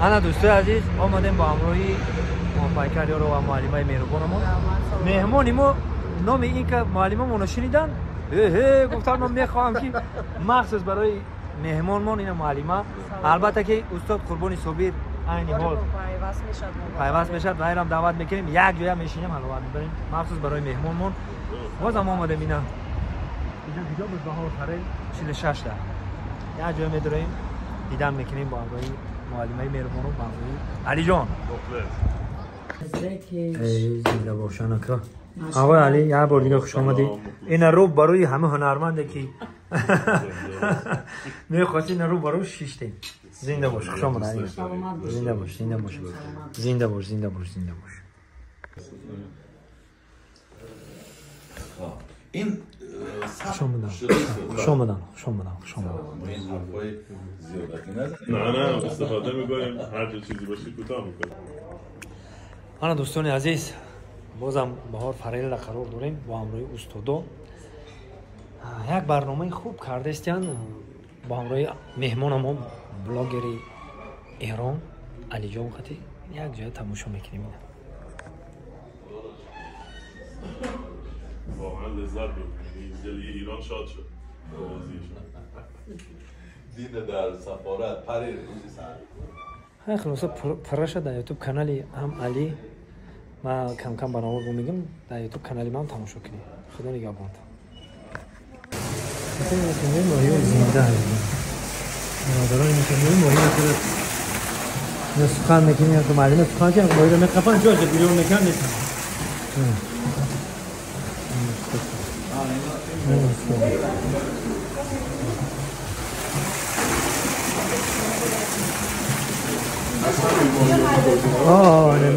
Ана дӯстои азиз, омадем бо ҳамроҳии Моҳпайкар ёро ва муаллимаи меҳрубонамон. Меҳмони мо номи ин ка муаллимамонро шунидан, ҳе гуфтан, ман мехоҳам ки махсус барои меҳмонмон ина муаллима. Албатта ки устод Қурбони Собир айни ҳол пайваст мешавад ва айрам даъват мекунем, як ҷоя мешинем, ҳаловат мебарем махсус барои меҳмонмон. Бозам омадем ина иҷо куҷо буд Баҳор Фарел 46-та як ҷоя медароем, дидан мекунем бо ҳамроҳии муаллимаи меҳрубону бо ҳамроҳии Алиҷон. Зинда бошан ака. Оқои Али, як бор дига хуш омадӣ. Ина рӯ барои ҳама ҳунарманде ки мехост, ина рӯ барои шиштем. Зинда бош, хуш омадӣ. Зинда бош, зинда бош. Зинда бош, зинда бош, зинда бош. Ин хуш омадан. Хуш омадан, хуш омадан, хуш омадан. نه نه استفاده میکنیم، هر جا چیزی باشه کوتاه میکنیم. ана дӯстони азиз, бозам Баҳор Фарелла қарор дорем бо ҳамроҳи устодо. Як барномаи хуб кардаистиян бо ҳамроҳи меҳмонамо блогери Эрон Алиҷон қати як ҷоя тамошо мекунем. Ина واقعا لذت بردیم، دل ایران شاد شد. دین در سفارت پریر روزی سر. خلاصа пурраша дар ютуб канали ҳам Али ма кам-кам барнома бо мегим, дар ютуб канали ман тамошо кунед. Худо нигаҳбонта. Моҳиҳо зинда бародарон, моҳи сухан мекунем, муаллима сухан ки моҳиро меқапан, ҷоша бирён мекунан, метавон. آه نه.